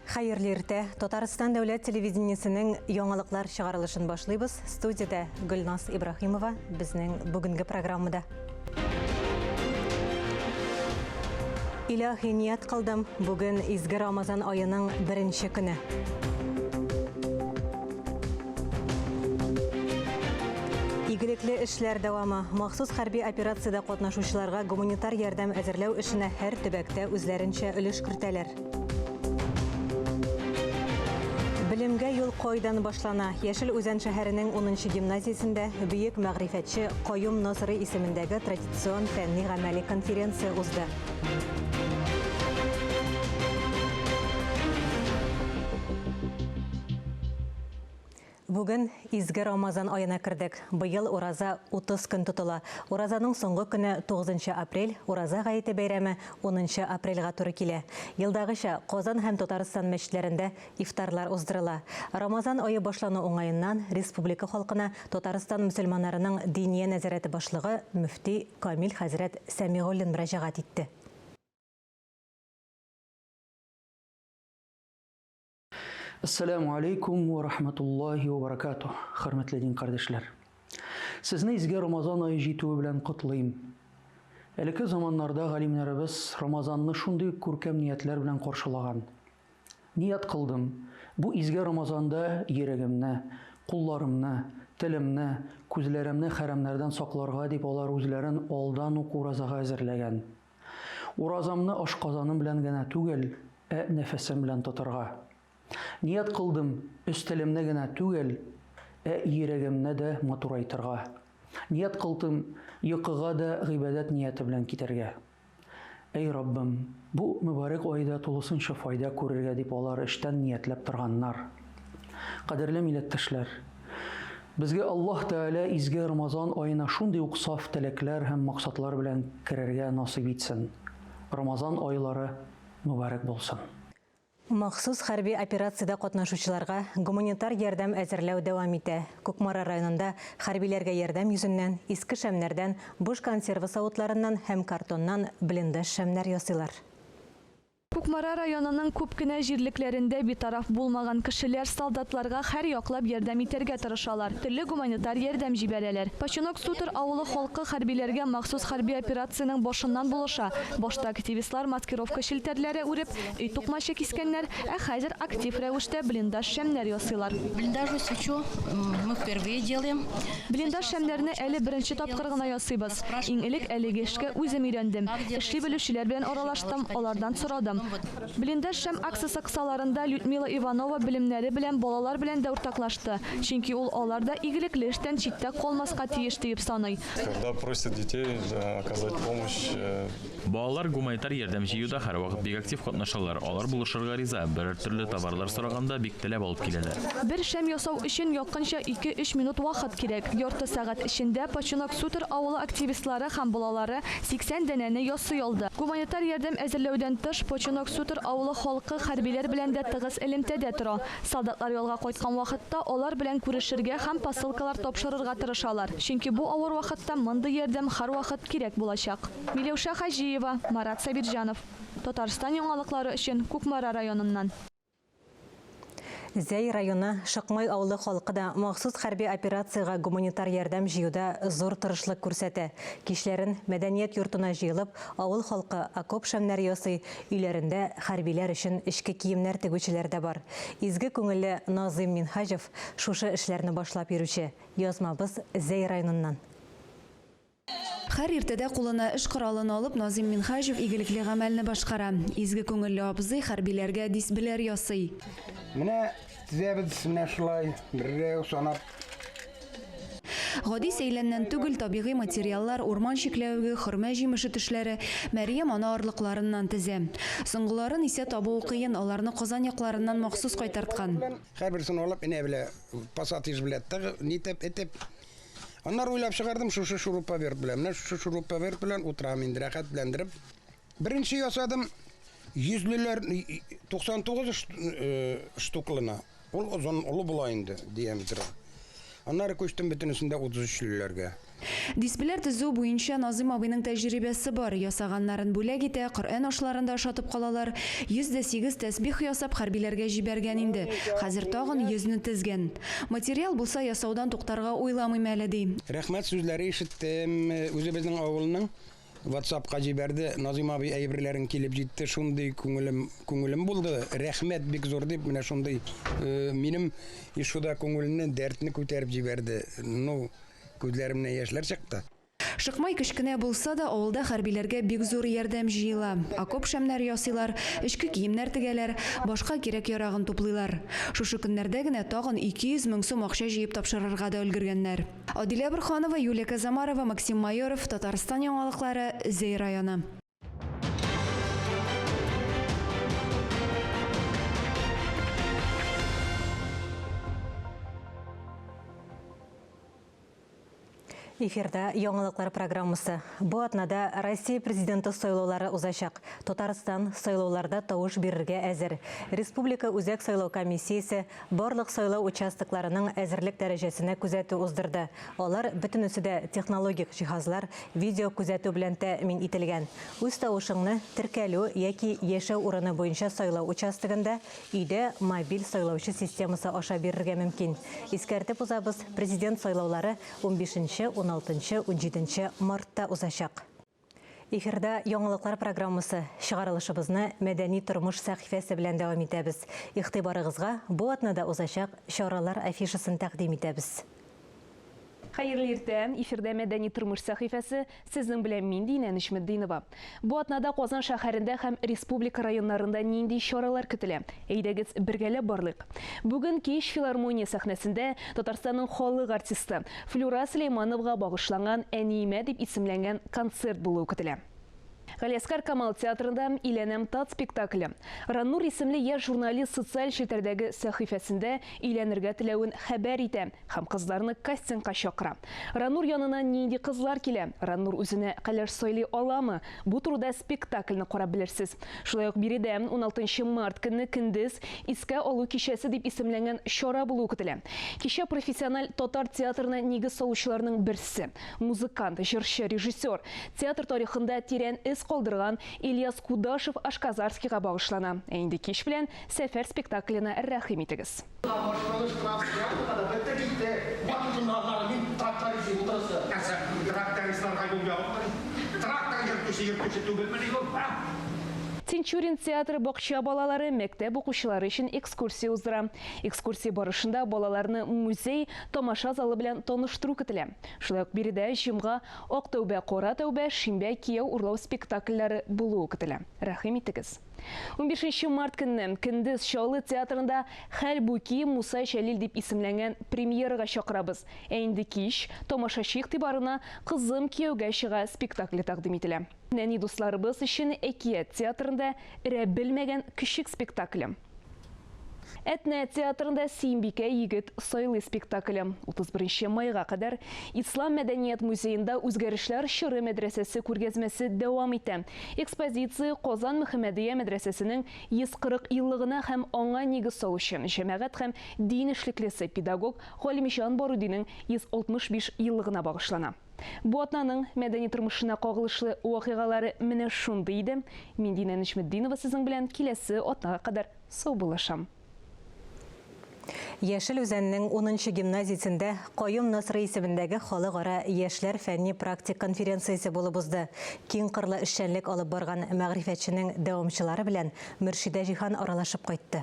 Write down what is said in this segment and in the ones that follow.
Хәерле иртә. Татарстан дәүләт телевидениесенең яңалыклар чыгарылышын башлыйбыз. Студиядә Гөлназ Ибраһимова безнең бүгенге программада. Илаһи ният кылдым. Бүген изге Рамазан аеның беренче көне. Игелекле эшләр дәвамы. Махсус хәрби операциядә катнашучыларга гуманитар ярдәм әзерләү эшенә һәр төбәктә үзләренчә өлеш кертәләр. Белемгә юл кайдан башлана? Яшел Үзән шәһәренең 10 нчы гимназиясендә бөек мәгърифәтче Каюм Насыйри исемендәге традицион фәнни-гамәли конференция узды. Бүген изге Рамазан аена кердек. Быел ураза 30 көн тотыла. Уразаның соңгы көне 9 апрель, Ураза гаете бәйрәме 10 апрельгә туры килә. Елдагыча, Казан һәм Татарстан мәчетләрендә ифтарлар уздырыла. Рамазан ае башлану уңаеннан республика халкына Татарстан мөселманнарының Диния нәзарәте башлыгы мөфти Камил хәзрәт Сәмигуллин мөрәҗәгать итте. Әссәләмү алейкум вә рахматуллаһи вә баракатуһ, хөрмәтле дин кардәшләр. Сезне изге Рамазан ае җитүе белән котлыйм. Элекке заманнарда галимнәребез Рамазанны шундый күркәм ниятләр белән каршылаган. Ният кылдым, бу изге Рамазанда йөрәгемне, кулларымны, телемне, күзләремне хәрамнардан сакларга дип алар үзләрен алдан ук уразага әзерләгән. Уразамны ашказаным белән генә түгел, ә нәфесем белән тотарга. Ният кылдым, өстәлемне генә түгел, ә йөрәгемне дә матурайтырга. Ният кылдым, йокыга да гыйбадәт нияте белән китәргә. Әй Раббым, бу мөбарәк айда тулысынча файда күрергә дип алар эчтән ниятләп торганнар. Кадерле милләттәшләр! Безгә Аллаһ Тәгалә изге Рамазан аена шундый ук саф теләкләр һәм максатлар белән керергә насыйп итсен. Рамазан айлары мөбарәк булсын! Махсус хәрби операциядә катнашучыларга гуманитар ярдәм әзерләү дәвам итә. Кукмара районында хәрбиләргә ярдәм йөзеннән иске шәмнәрдән, буш консерва савытларыннан һәм картоннан блиндаж шәмнәр ясыйлар. Кукмара районының күп кенә җирлекләрендә битараф булмаган кешеләр солдатларга һәр яклап ярдәм итәргә тырышалар, төрле гуманитар ярдәм җибәрәләр. Починок Сутер авылы халкы хәрбиләргә махсус хәрби операциянең башыннан булыша. Башта активистлар маскировка челтәрләре үреп, өй тукмачы кискәннәр, ә хәзер актив рәвештә блиндаж шәмнәр ясыйлар. Блиндажную свечу мы впервые делаем. Блиндаж шәмнәрне әле беренче тапкыр гына ясыйбыз. Иң элек әлеге эшкә үзем өйрәндем. Эшли белүчеләр белән аралаштым, алардан сорадым. Блиндаж шәм акциясе кысаларында Людмила Иванова белемнәре белән балалар белән дә уртаклашты, чөнки ул алар да игелекле эштән читтә калмаска тиеш диеп саный. Когда просят детей оказать помощь. Балалар гуманитар ярдәм җыюда һәрвакыт бик актив катнашалар. Алар булышырга риза, берәр төрле товарлар сораганда бик теләп алып киләләр. Бер шәм ясау өчен якынча ике-өч минут вакыт кирәк. Ярты сәгать эчендә Починок Сутер авылы активистлары һәм балалары 80 данәне ясый алды. Гуманитар ярдәм әзерләүдән тыш, Починок Сутер авылы халкы хәрбиләр белән дә тыгыз элемтәдә тора. Солдатлар ялга кайткан вакытта алар белән күрешергә һәм посылкалар тапшырырга тырышалар, чөнки бу авыр вакытта мондый ярдәм һәрвакыт кирәк булачак. Миләүшә Хаҗиева, Марат Сабирҗанов. Татарстан яңалыклары өчен Кукмара районыннан. Зәй районы Шыкмай авылы халкы да махсус хәрби операциягә гуманитар ярдәм җыюда зур тырышлык күрсәтә. Кичләрен мәдәният йортына җыелып, авыл халкы окоп шәмнәре ясый, өйләрендә хәрбиләр өчен эчке киемнәр тегүчеләр дә бар. Изге күңелле Назыйм Минһаҗев шушы эшләрне башлап йөрүче. Язмабыз Зәй районыннан. Һәр иртәдә кулына эш коралын алып, Назыйм Минһаҗев игелекле гамәлне башкара. Изге күңелле абзый хәрбиләргә дисбеләр ясый. Менә тезәбез менә шулай, берәү санап. Гади сәйләннән түгел, табигый материаллар, урман чикләвеге, хөрмә җимеше төшләре, Мәрьям ана орлыкларыннан тезә. Соңгыларын исә табуы кыен, аларны Казан якларыннан махсус кайтарткан. Һәрберсен алып, энә белән, пассатиж белән тыгып, нитеп, этеп, Аннары уйлап чыгардым, шушы шуруповерт белән. Менә шушы шуруповерт белән утырам инде, рәхәтләндереп. Беренче ясадым йөзлеләр 99 э, штуклына. Ул озын, олы була инде диаметры. Аннары күчтем бөтенесендә 33 леләргә. Дисбеләр төзү буенча Назыйм абыйның тәҗрибәсе бар. Ясаганнарын бүләк итә, Коръән ашларында ашатып калалар. 108 тәсбих ясап, хәрбиләргә җибәргән инде. Хәзер тагын йөзне тезгән. Материал булса, ясаудан туктарга уйламыйм әле, ди. Рәхмәт сүзләре ишеттем. Үзебезнең авылның Ватсапка җибәрде, Назыйм абый әйберләрең килеп җитте, шундый күңелем, күңелем булды, рәхмәт бик зур дип, менә шундый минем ишуда күңелне, дәртне күтәреп җибәрде. Ну, күзләремнән яшьләр чыкты. Шыкмай кечкенә булса да, авылда хәрбиләргә бик зур ярдәм җыела. Окоп шәмнәре ясыйлар, эчке киемнәр тегәләр, башка кирәк-ярагын туплыйлар. Шушы көннәрдә генә тагын 200 мең сум акча җыеп тапшырырга да өлгергәннәр. Адилә Борһанова, Юлия Казамарова, Максим Майоров, Татарстан яңалыклары, Зәй районы. Эфирда яңалыклар программасы. Бу атнада Россия президенты сайлаулары узачак. Татарстан сайлауларда тавыш бирергә әзер. Республика Үзәк сайлау комиссиясе Барлык сайлау участокларының әзерлек дәрәҗәсенә күзәтү уздырды. Алар бөтенесе дә технологик җиһазлар, видеокүзәтү белән тәэмин ителгән. Үз тавышыңны теркәлү яки яшәү урыны буенча сайлау участогында, өйдә мобиль сайлаучы системасы аша бирергә мөмкин. Искәртеп узабыз, Президент сайлаулары унбишенче, уналтынчы, унҗиденче мартта узачак. Эфирда яңалыклар программасы. Чыгарылышыбызны Мәдәни тормыш сәхифәсе белән дәвам итәбез. Игътибарыгызга бу атнада узачак чаралар афишасын тәкъдим итәбез. Хәерле иртә! Эфирда Мәдәни тормыш сәхифәсе, сезнең белән мин, Динә Нечметдинова. Бу атнада Казан шәһәрендә һәм республика районнарында нинди чаралар көтелә? Әйдәгез, бергәләп барлыйк. Бүген кич филармония сәхнәсендә Татарстанның халык артисты, Флюра Сөләймановага багышланган Әниемә дип исемләнгән концерт булуы көтелә. Галиәсгар Камал театрында Өйләнәм тат спектакле. Раннур исемле яшь журналист социаль челтәрдәге сәхифәсендә өйләнергә теләвен хәбәр итә һәм кызларны кастингка чакыра. Раннур янына нинди кызлар килә? Раннур үзенә кәләш сайлый аламы? Бу турыда спектакльне карап белерсез. Шулай ук биредә уналтынчы март көнне көндез Искә алу кичәсе дип исемләнгән чара булуы көтелә. Кичә профессиональ татар театрына нигез салучыларның берсе, музыкант, җырчы, режиссер, театр тарихында тирән эз калдырган Ильяс Кудашев Ашказарскийга багышлана. Ә инде кич белән Сәфәр спектакленә рәхим итегез. Тинчурин театры бакча балалары, мәктәп укучылары өчен экскурсия уздыра. Экскурсия барышында балаларны музей, тамаша залы белән таныштыру көтелә. Шулай ук биредә җомга Ак тәүбә, кара тәүбә, шимбә кияү урлау спектакльләре булуы көтелә. Рәхим итегез. Унбишенче март көнне көндез Чаллы театрында Хәлбуки, Муса Җәлил дип исемләнгән премьерага чакырабыз. Ә инде кич тамашачы игътибарына Кызым кияүгә чыга спектакле тәкъдим ителә. Нәни дусларыбыз өчен Әкият театрында Өрә белмәгән көчек спектакле. Әтнә театрында Сөембикә егет сайлый спектакле. 31 нче майга кадәр Ислам мәдәният музеенда Үзгәрешләр чоры мәдрәсәсе күргәзмәсе дәвам итә. Экспозиция Казан Мөхәммәдия мәдрәсәсенең 140 еллыгына һәм аңа нигез салучы, җәмәгать һәм дин эшлеклесе, педагог Галимҗан Барудиның 165 еллыгына багышлана. Бу атнаның мәдәни тормышына кагылышлы вакыйгалары менә шундый иде. Мин Динә Нечметдинова сезнең белән киләсе атнага кадәр саубуллашам. Яшел Үзәннең унынчы гимназиясендә Каюм Насрый исемендәге халыкара яшьләр фәнни-практик конференциясе булып узды. Киң кырлы эшчәнлек алып барган мәгърифәтченең дәвамчылары белән Мөршидә Җиһан аралашып кайтты.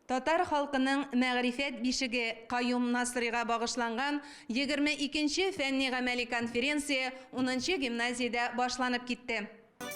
Татар халкының мәгърифәт бишеге Каюм Насрыйга багышланган 22 нче фәнни-гамәли конференция унынчы гимназиядә башланып китте.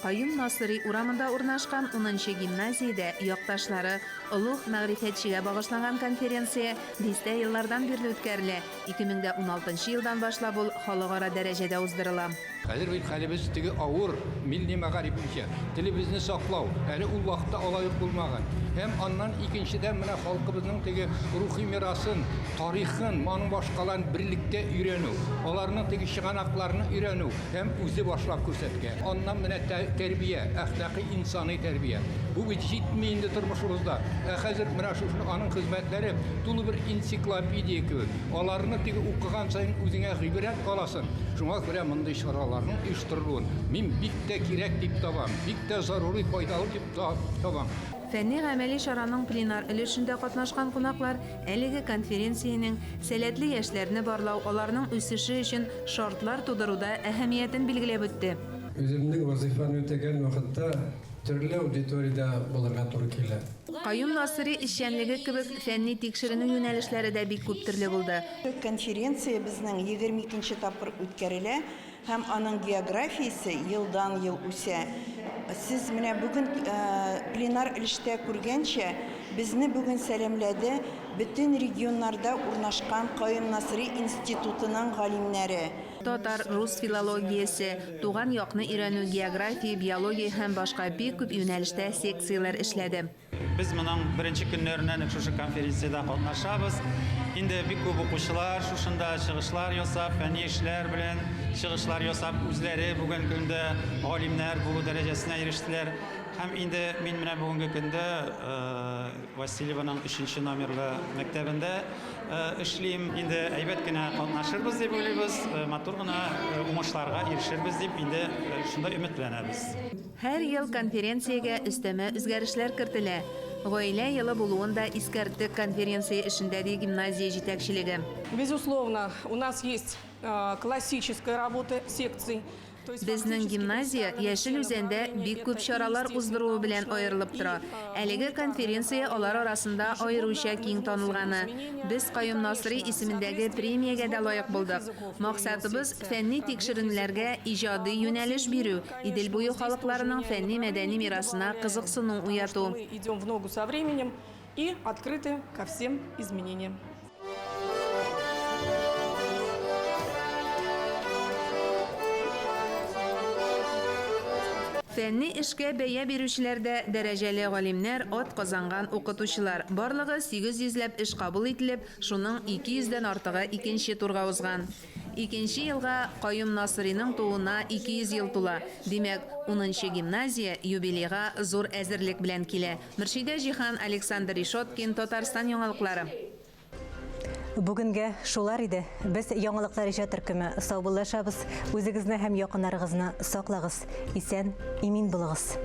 Каюм Насыйри урамында урнашкан унынчы гимназиядә якташлары, олуг мәгърифәтчегә багышланган конференция дистә еллардан бирле үткәрелә, 2016 елдан башлап ул халыкара дәрәҗәдә уздырыла. Хәзер бит хәлебез теге авыр, милли мәгариф буенча, телебезне саклау, әле ул вакытта алай ук булмаган. Һәм аннан икенчедән менә халкыбызның теге рухи мирасын, тарихын, моның башкаларын берлектә өйрәнү, аларның теге чыганакларны өйрәнү һәм үзе башлап күрсәткән. Аннан менә тәрбия, әхлакый инсаный тәрбия. Бу бит җитми инде тормышыбызда. Ә хәзер менә шушы аның хезмәтләре тулы бер энциклопедия кебек. Аларны теге укыган саен үзеңә гыйбрәт аласың. Шуңа күрә мондый чараларның оештырылуын мин бик тә кирәк дип табам, бик тә зарури, файдалы дип табам. Фәнни-гамәли чараның пленар өлешендә катнашкан кунаклар әлеге конференциянең сәләтле яшьләрне барлау, аларның үсеше өчен шартлар тудыруда әһәмиятен билгеләп үтте. Үземнең вазыйфаны үтәгән вакытта төрле аудиториядә булырга туры килә. Каюм Насыйри эшчәнлеге кебек фәнни-тикшеренү юнәлешләре дә бик күп төрле булды. Конференция безнең 22 нче тапкыр үткәрелә. Һәм аның географиясе елдан-ел үсә. Сез менә бүген пленар өлештә күргәнчә, безне бүген сәламләде бөтен регионнарда урнашкан Каюм Насыйри институтының галимнәре. Татар, рус филологиясе, туган якны өйрәнү, география, биология һәм башка бик күп юнәлештә секцияләр эшләде. Без моның беренче көннәреннән үк шушы конференциядә катнашабыз. Инде бик күп укучылар шушында чыгышлар ясап, фәнни эшләр белән чыгышлар ясап, үзләре бүген көндә галимнәр булу дәрәҗәсенә ирештеләр. Һәм инде мин менә бүгенге көндә Васильевоның өченче номерлы мәктәбендә эшлим. Инде әйбәт кенә катнашырбыз дип уйлыйбыз, матур гына уңышларга ирешербез дип инде шунда өметләнәбез. Һәр ел конференциягә өстәмә үзгәрешләр кертелә. Гаилә елы булуын да искәрттек конференция эшендә, ди гимназия җитәкчелеге. Безусловно, у нас есть классическая работа секций. Безнең гимназия Яшел Үзәндә бик күп чаралар уздыруы белән аерылып тора. Әлеге конференция алар арасында аеруча киң танылганы. Без Каюм Насыйри исемендәге премиягә дә лаек булдык. Максатыбыз, фәнни тикшеренүләргә иҗади юнәлеш бирү, Идел буе халыкларының фәнни-мәдәни мирасына кызыксыну уяту. Идем в ногу со временем и открыты ко всем изменениям. Фәнни эшкә бәя бирүчеләр дә, дәрәҗәле галимнәр, атказанган укытучылар. Барлыгы 800 ләп эш кабул ителеп, шуның 200 дән артыгы икенче турга узган. Икенче елга Каюм Насыйриның тууына 200 ел тула. Димәк, унынчы гимназия юбилейга зур әзерлек белән килә. Мөршидә Җиһан, Александр Решеткин, Татарстан яңалыклары. Бүгенгә шулар иде. Без яңалыклар иҗат төркеме саубуллашабыз. Үзегезне һәм якыннарыгызны саклагыз. Исән, имин булыгыз.